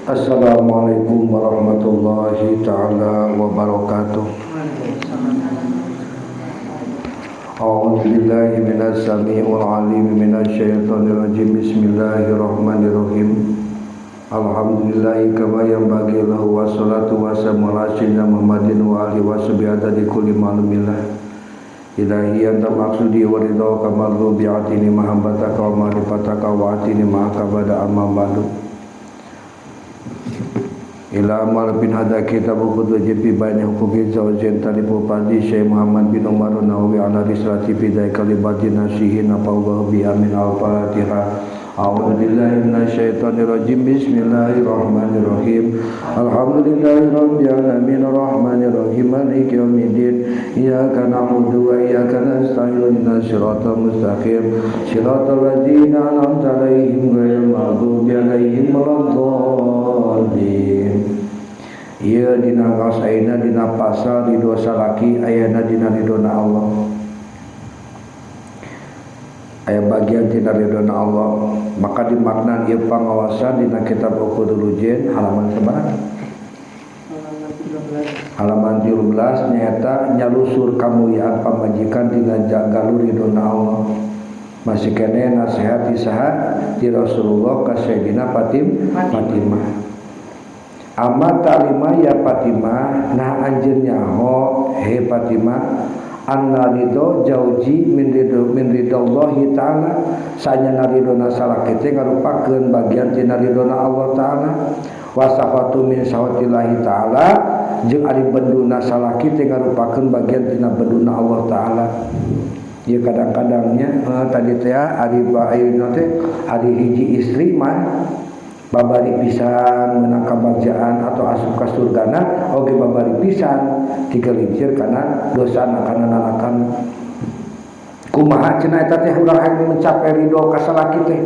Assalamualaikum warahmatullahi taala wabarakatuh. A'udzu billahi minas samii'il 'aliim minasy syaithanir rajim. Bismillahirrahmanirrahim. Alhamdulillahi kama yanbaghi lahu wassalatu wassalamu ala sayyidina Muhammadin wa alihi washabihi adadi kulli ma'lumillah. Ilahi anta maqsudi wa ridha kama rubi'atini mahabbataka wa ma'rifataka wa atini ma'aka bada amma ba'du. Ila Amar bin Hada kitab Qudwa Jibi Baini Hukuki Zawjain Talibu Padi Syekh Muhammad bin Umar Nawawi ala risalati bidai kalibati nasihin apallahu bi amin al-Fatihah. A'udzu billahi minasyaitonir rajim. Bismillahirrahmanirrahim. Alhamdulillahi rabbil alamin arrahmanir rahim maliki yaumiddin. Iyyaka na'budu wa iyyaka nasta'in ihdinas siratal mustaqim. Siratal ladzina an'amta 'alaihim ghairil maghdubi 'alaihim waladdallin. Ieu dina ngaos ayeuna dina pasal di dosa laki ayana dina ridona Allah. Aya bagian tina ridona Allah, maka dimaknan ieu pangawasan dina kitab Uqudul Lujain halaman sabaraha? Halaman 13 nyaeta nyalusur kamuliaan pamajikan dina galur ridona Allah. Masih keneh nasihat ti saha? Ti Rasulullah ka Sayyidina Fatimah. Amma ta'lima ya Fatimah, nah anjeun nyaho he Fatimah anna ridho jauji min ridho min ridhallahi ta'ala, sanyana ridhona salaki teh ngarupakeun bagian tina ridhona Allah ta'ala, wa safatu min sahatillahi ta'ala jeung ari benduna salaki teh ngarupakeun bagian tina benduna Allah ta'ala. Ieu kadang-kadangnya tadi teh ari ayeuna teh ari hiji istri mah babari pisan menang kabagjaan atau asup ka surgana oge babari pisan tigelincir kana dosa kana nanakan. Kumaha cenah eta teh urang hayang mencapai ridho ka salaki teh?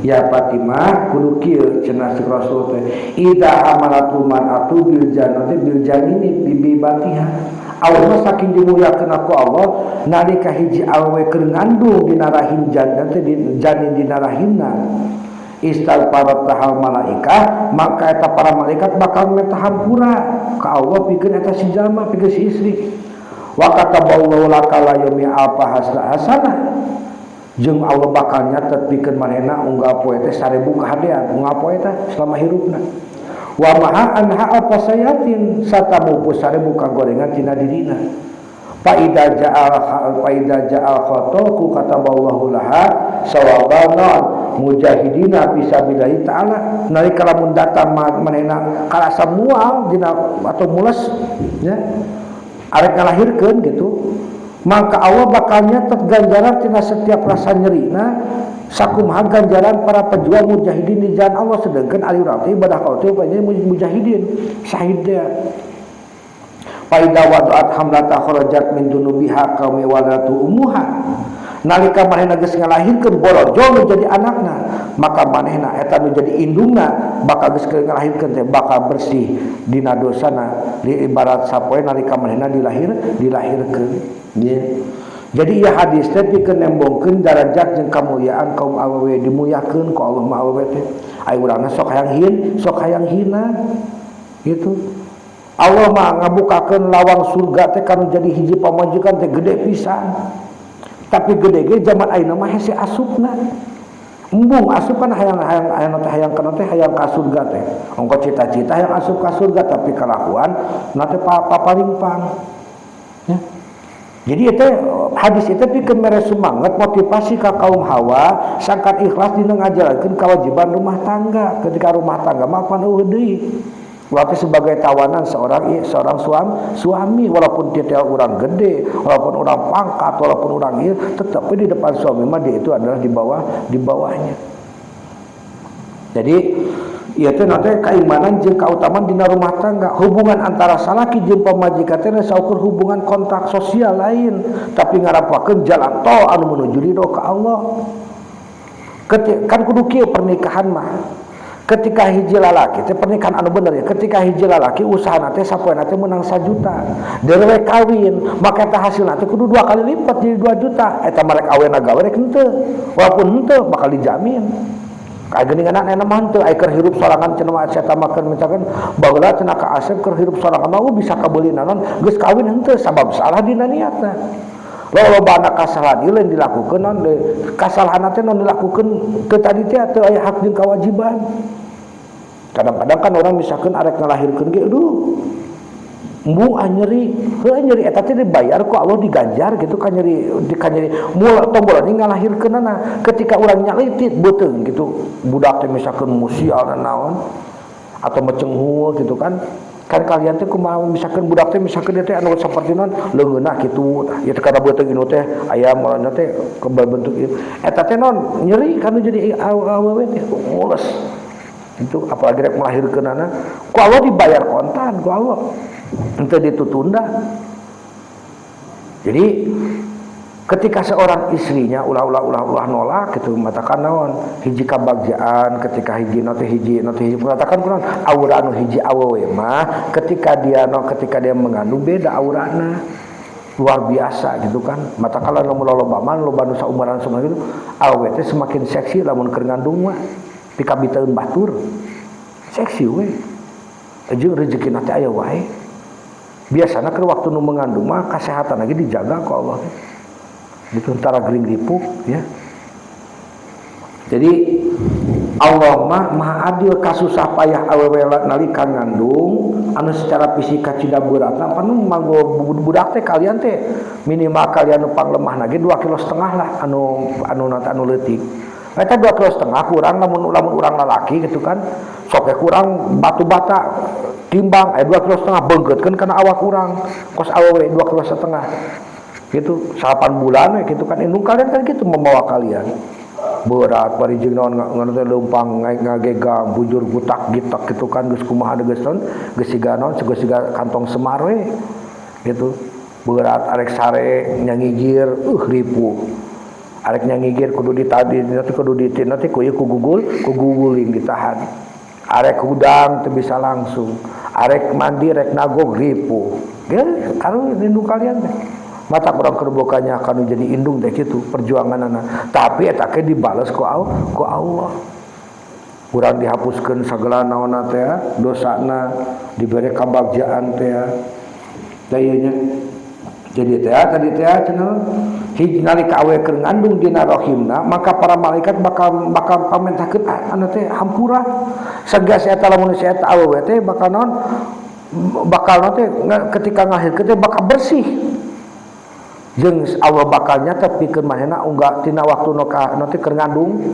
Ya Fatimah kudu kieu cenah si Rasul teh, idza hamalatu mar'atu bil jannati bil janini bi batiha. Allah saking dimuliakeun ku Allah nalika hiji awewe keur ngandung dina rahim jannah teh janin dina rahimna istighfar tahal malaika, maka eta para malaikat bakal minta hampura ka Allah pikeun eta si jalma pikeun si istri. Wa kataballahu laka la yaumi alfa hasanah, jeung Allah bakal nyatet pikeun manehna unggal poe teh 1000 kahadean unggal poe teh selama hirupna. Wa maha anha alfa sayatin satamupus 1000 kagorengan tina dirina. Faida ja'al khataku kataballahu laha sawaban mujahidina fisabilillahi ta'ala. Nalika lamun datang manehna kalasa mual dina atau mules nya arek ngalahirkeun gitu, maka Allah bakal nyatet ganjaran tina setiap rasa nyerina sakumaha ganjaran para pejuang mujahidin di jalan Allah. Sedangkan ari urang teh ibadah ka teh mujahidin syahid teh. Faida wada'at hamlata kharajat min dunubiha qaumi walatu ummuha. Nalika manehna geus ngalahirkeun borojo nu jadi anakna, maka manehna eta nu jadi indungna bakal geus ngalahirkeun teh bakal bersih dina dosana di ibarat sapoe nalika manehna dilahirkeun. Jadi ieu hadis teh pikeun nembongkeun darajat jeung kamuliaan kaum awewe dimuliakeun ku Allah mah awewe teh. Ai urangna sok hayang hin, sok hayang hina gitu. Allah mah ngabukakeun lawang surga teh kanu jadi hiji pamajikan teh gede pisan. Tapi gede ge zaman ayeuna mah hese asupna. Embung asup kan hayang hayang hayang teh hayang kana teh hayang ka surga teh. Ongko cita-cita hayang asup ka surga tapi kalakuan na teh paparingpang. Ya. Jadi itu hadis itu pikeun mere semangat motivasi ka kaum hawa sangkan ikhlas dina ngajalankeun kewajiban rumah tangga. Ketika rumah tangga mah pan eueuh deui. Waktu sebagai tawanan seorang suami, walaupun dia orang gede, walaupun orang pangkat, walaupun orang ieu, tetapi di depan suami mah dia itu adalah di bawahnya. Jadi ieu teh nanti keimanan jeung kautamaan dina rumah tangga, hubungan antara salaki jeung pamajikan teh saukur hubungan kontrak sosial lain, tapi ngarapakeun jalan tol anu menuju ridho ka Allah. Kan kudu kieu pernikahan mah. Ketika hiji lalaki teh pernikahan anu bener ya, ketika hiji lalaki usahana teh sapoena teh meunang 1 juta. Derewe kawin, maka eta hasilna teh kudu 2 kali lipat jadi 2 juta. Eta mah rek awena gawe rek henteu. Walaupun henteu bakal dijamin. Aya geuningan anak mah henteu aya keur hirup sorangan cenah mah eta makeun misalkan baheula cenah ka Asep keur hirup sorangan mah bisa kabeuli naon geus kawin henteu sabab salah dina niatna. Loba kasalahan ieu lain dilakukeun naon kasalahan teh naon dilakukeun teu tadi teh teu aya hak jeung kewajiban. Kadang-kadang kan orang misalkan arek ngalahirkeun ge aduh embung ah nyeri, heuh nyeri eta teh dibayar ku Allah diganjar gitu kan nyeri dikan nyeri mul tombol ini ngalahirkeunana ketika urang nyalitit beuteung gitu budak teh misalkan musial naon atau mecenghul gitu kan. Kan kalian teh kumaha misalkan budak teh misalkan dia teh anu saperti naon leungeunna kitu tah ieu teh kana beuteung inu teh aya mulana teh bentuk ieu eta teh naon nyeri kanu jadi awewe teh mules itu apalagi rek melahirkeunana ku Allah dibayar kontan ku Allah henteu ditutunda. Jadi ketika seorang istrinya ulah-ulah nolak gitu matakan naon hiji kabagjaan ketika hiji nanti hiji nanti hiji mengatakan kurang aura anu hiji awewe mah ketika dia no ketika dia mengandung beda aurana luar biasa gitu kan. Mata kalau lamun loba mah loba nu saumuran semua gitu awewe teh semakin seksi lamun keur ngandung mah pikabiteun batur seksi we jeung rezekina teh aya wae. Biasana keur waktu nu mengandung mah kesehatan lagi dijaga ku Allah teh. Itu tentara gering ripuk ya. Jadi Allah mah maha adil kasusah payah awewe nalika ngandung anu secara fisika cida beratna panu manggo budak teh kalian teh minimal kalian nu panglemahna ge 2,5 kilo lah anu anu anu leutik. Eta 2,5 kilo kurang lamun lamun urang lalaki gitu kan sok ge kurang batu bata timbang 2,5 kilo beungkeutkeun kana awak urang kos awewe 2,5 kilo gitu 8 bulan we gitu kan indung kalian kan gitu membawa kalian berat bari jeung naon ngan teh leumpang ngagegang bujur gutak gitak gitu kan geus kumaha geus naon geus siga naon geus siga kantong semar we gitu berat arek sare nyangigir ripu arek nyangigir kudu ditadi nanti kudu ditin nanti ku ieu ku gugul ku guguling ditahan arek hudang teu bisa langsung arek mandi rek nagog ripu ge karu indung kalian teh mata kurang kerbokanya akan jadi indung teh gitu perjuanganana tapi eta ke dibales ku Allah urang dihapuskeun sagala naonna teh dosana dibere kabagjaan teh teh ieu nya jadi teh tadi teh cenah hiji nalika awe keur ngandung dina rahimna maka para malaikat bakal bakal pamentahkeun anu teh hampura sagas eta lamun si eta awewe teh bakal naon bakal naon teh ketika ngahirkeun teh bakal bersih jeung Allah bakal nyata pikeun manehna unggah tina waktu nu ka nu teh keur ngandung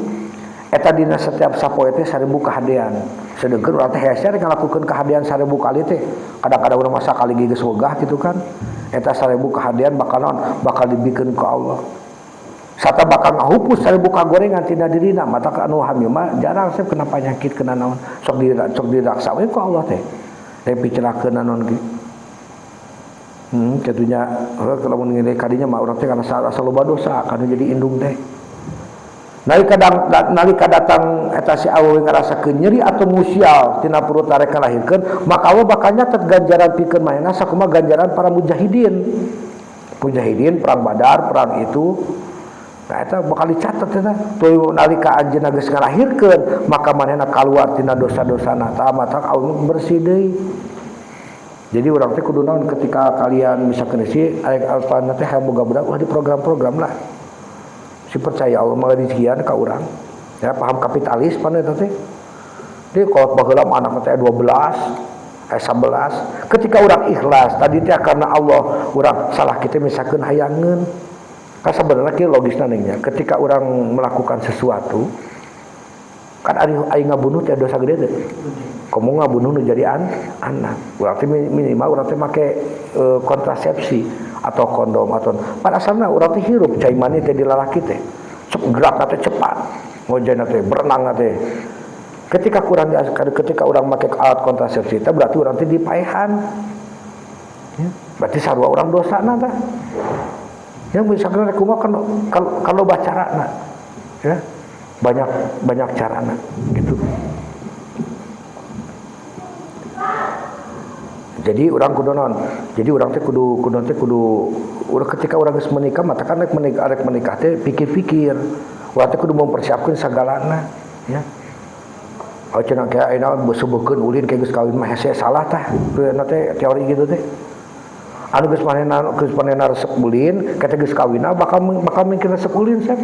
eta dina setiap sapoe teh 1000 kahadean sedengkeun urang teh hese ngalakukeun kahadean 1000 kali teh kadang-kadang urang masa kali geus wegah gitu kan eta 1000 kahadean bakal naon bakal dibikeun ku Allah sarta bakal ngahupus 1000 kagorengan tina dirina mata ka anu hamil mah jarang sep kena penyakit kena naon sok diraksa we ku Allah teh teh picelakeun naon ge kitunya kalau mun ngene kadinya mah urang teh karena asa loba dosa kana jadi indung teh. Nalika datang eta si awewe ngarasakeun nyeri atau musial tina perut arek ngalahirkeun maka Allah bakal nyatet ganjaran pikeun manehna sakumaha ganjaran para mujahidin. Mujahidin perang Badar, perang itu. Nah eta bakal dicatet eta. Tuluy nalika anjeunna geus ngalahirkeun maka manehna kaluar tina dosa-dosana tah mata Allah bersih deui. Jadi urang teh kudu naon ketika kalian misalkan si arek alfana teh hayang boga budak ulah di program-program lah. Si percaya Allah mah rezekian ka urang. Ya paham kapitalis pan eta teh. Di kolot baheula mah anak teh 12, 11. Ketika urang ikhlas tadi teh karena Allah urang salah kita misalkan hayangeun. Kan sebenarnya kieu logisna nya ketika urang melakukan sesuatu kan ari aing ngabunuh teh dosa gede teh. Komo ngabunuh nu jadi anak. Urang teh minimal urang teh make kontrasepsi atau kondom atau pada asalna urang teh hirup cai mani teh di lalaki teh. Gerakna teh cepat, ngojena teh berenangna teh. Ketika kurang ketika urang make alat kontrasepsi teh berarti urang teh dipaehan. Ya, berarti sarua urang dosana tah. Ya misalkan rek kumaha kan kalau bacarana ya banyak carana gitu. Jadi urang kudu naon? Jadi urang teh kudu urang ketika urang geus menikah mata kan rek menikah teh pikir-pikir. Urang teh kudu mempersiapkeun sagalana ya. Oh cenah kayak ayeuna besubukeun ulin kayak geus kawin mah hese salah tah teh teori gitu teh. Anu geus manehna resep ulin, kata geus kawinna bakal mikir resep ulin sep.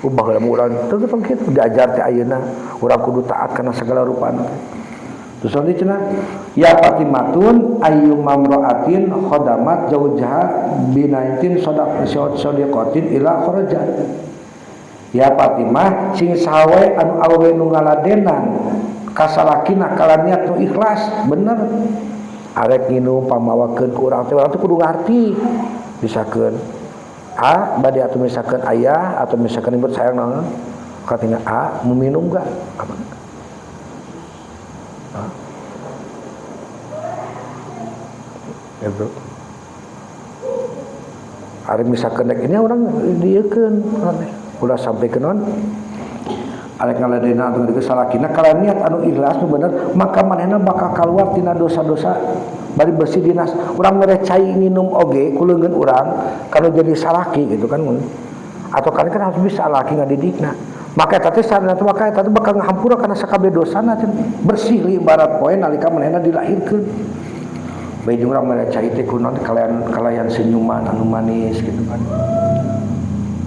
Ubah heula urang teu tong kitu diajar teh ayeuna urang kudu taat kana segala rupana. Terus nanti cenah ya Fatimatun ayyu mamra'atin khadamat zawjaha binaintin sadiqatin ila kharajat. Ya Fatimah sing sawe anu awewe nu ngaladenan ka salakina kalaniat nu ikhlas bener arek nginum pamawakeun ku urang teh urang teh kudu ngarti misalkeun a bade atuh misalkeun ayah atau misalkeun ibu sayang naon katinga a mau minum gak apa itu arek misalkeun ini orang dieukeun ulah sampai ke non arek ngaladena atuh geus salakina kalaniat anu ikhlas nu bener maka manehna bakal kaluar tina dosa-dosa bari bersih dinas urang mere cai nginum oge ku leungeun urang kalau jadi salaki gitu kan atau kan kan harus bisa laki ngadidikna maka eta teh sarana teh maka eta teh bakal ngahampura kana sakabeh dosana bersih li ibarat poe nalika manehna dilahirkeun bae jeung urang mere cai teh kunaon kalayan senyuman anu manis gitu kan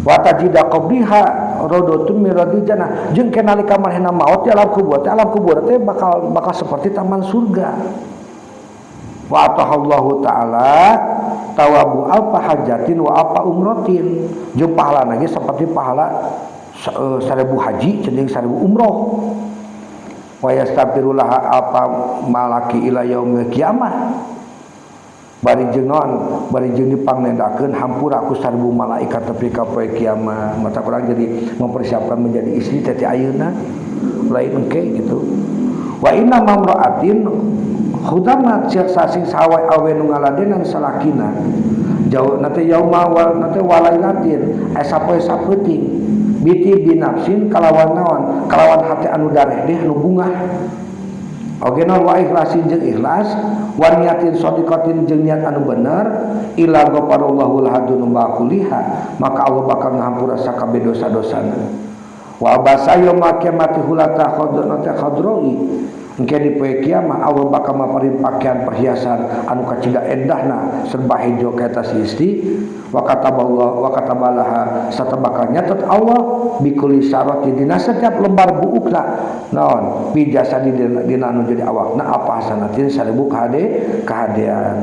wa tajida qabiha rodotum miradil jannah jeung ke nalika manehna maot di alam kubur teh bakal seperti taman surga wa atahallahu taala tawabu alfa hajatin wa alfa umratin jeung pahalana ge seperti pahala 1000 haji jeung 1000 umroh wa yastaghfirullah alfa malaki ila yaumil kiamah bari jeung naon bari jeung dipangnendakeun hampura ku 1000 malaikat tepi ka poe kiamat. Mata urang jadi mempersiapkan menjadi istri teh ayeuna lain engke gitu. Wa inna mamra'atin khudamat sing sawe awe nu ngaladenan salakina jauh nate yauma wal nate walailatin asa poe sapeuting biti binafsin kalawan naon kalawan hate anu dareh deh anu bungah oge naon wa ikhlasin jeung ikhlas wa niatin shadiqatin jeung niat anu bener ila ghafarallahu lahadun kuliha maka Allah bakal ngahampura sakabeh dosa-dosana wa abasa yauma kiamati hulata khadnata khadroi engke di poe kiamat Allah bakal maparin pakaian perhiasan anu kacida endahna serba hejo ka eta si istri wa kataballahu wa katabalaha sarta bakal nyatet Allah bikuli syarati dina setiap lembar buukna naon bi jasadi dina anu jadi awakna apa hasanatin 1000 kahadean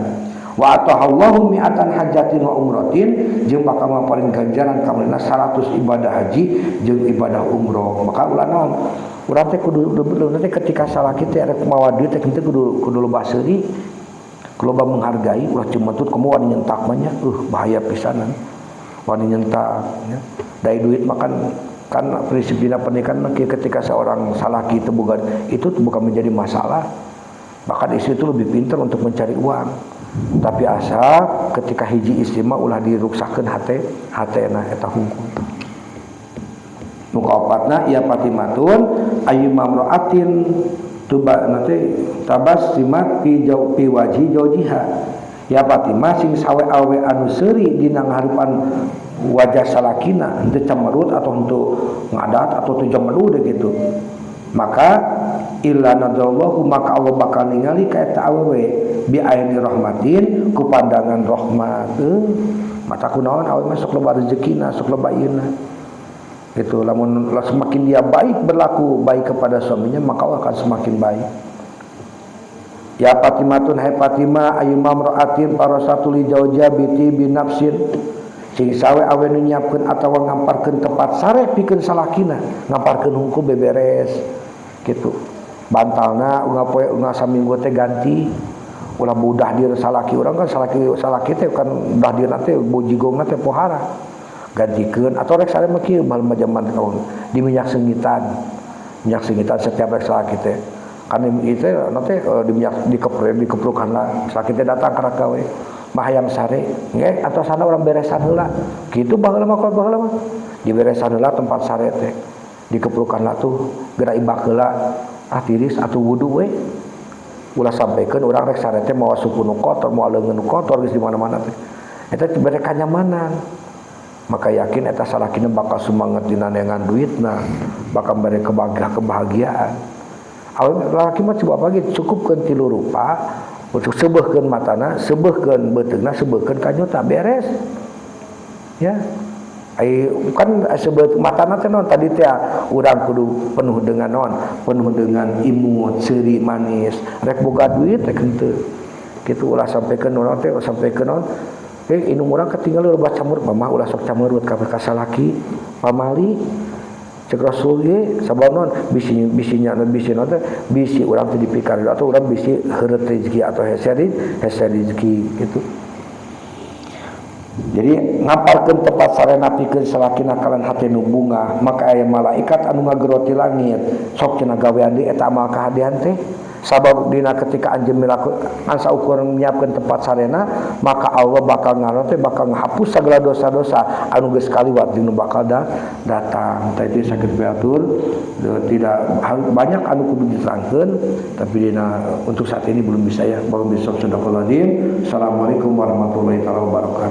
wa atahallahu mi'atan hajatin wa umratin jeung bakal maparin ganjaran ka manehna 100 ibadah haji jeung ibadah umroh. Maka ulah naon urang teh kudu teh ketika salaki teh rek mawa duit teh kudu loba seuri loba menghargai ulah cemetut kamu wani nyentak mah nya bahaya pisanan wani nyentak nya dai duit makan kan prinsip dina pernikahan mah ketika seorang salaki itu bukan menjadi masalah, bahkan istri itu lebih pintar untuk mencari uang. Tapi asa ketika hiji istri mah ulah diruksakeun hatena eta hungkul. Nu kaopatna ya Fatimatun ayu mamra'atin tuba nanti tabas simat pi jau pi wajhi jaujiha. Ya Fatimah sing sawe awe anu seuri dina ngaharupan wajah salakina henteu camerut atau henteu ngadat atau teu jemedu gitu. Maka illa nadallahu maka Allah bakal ningali ka eta awewe bi aini rahmatin ku pandangan rahmat. Mata kunaon awewe mah sok loba rezekina sok loba ieuna. Gitu lamun semakin dia baik berlaku baik kepada suaminya maka Allah akan semakin baik. Ya Fatimatun hai Fatimah ayu mamra'atin parasatu li jauja biti binafsin sing sawe awe nu nyiapkeun atawa ngamparkeun tempat sare pikeun salakina ngamparkeun hungku beberes gitu bantalna unggal poe unggal saminggu teh ganti ulah budah dir salaki urang kan salaki teh kan udah dirna teh bojigongna teh pohara gantikeun atau rek sare mah kieu baheula zaman kaun di minyak sengitan setiap rek salaki teh kan itu nanti di minyak dikeprukan lah salaki teh datang ka gawe mah hayang sare nggih atau sana urang beresan heula kitu baheula mah baheula mah diberesan heula tempat sare teh dikeprukan lah tuh geura ibak heula ah tiris atuh wudu we ulah sampaikan urang rek sare teh mawa suku nu kotor mawa leungeun nu kotor geus di mana-mana teh eta bere kanyamanan. Maka yakin eta salakina bakal sumanget dina neangan duitna bakal bere kebahagiaan. Awewe lalaki mah coba pagi cukupkeun tilu rupa untuk seubeuhkeun matana, seubeuhkeun beuteungna, seubeuhkeun kanyutna beres. Ya. Ai kan sebut matana teh naon tadi teh urang kudu penuh dengan naon, penuh dengan imut, seuri manis, rek boga duit rek henteu. Kitu ulah sampaikeun urang teh sampaikeun naon, indung urang ketinggalan loba camur, mamah ulah sok camurut ka salaki, pamali cek Rasul ge sabab naon bisi bisinya bisi naon teh bisi urang teh dipikar atau urang bisi heureut rezeki atau hese rezeki gitu. Jadi ngamparkeun tempat sarena pikeun salakina kalan hate nu bunga, maka aya malaikat anu ngageroti langit sok cenah gawean deui eta amal kahadean teh. Sabab dina ketika anjeun milaku ngan saukur nyiapkeun tempat sarena, maka Allah bakal ngaron teh bakal ngahapus segala dosa-dosa anu geus kaliwat dinu bakal datang. Tah itu sakit piatur tidak banyak anu kudu diterangkeun, tapi dina untuk saat ini belum bisa ya. Belum bisa. Sadaqallahu. Assalamualaikum warahmatullahi wabarakatuh.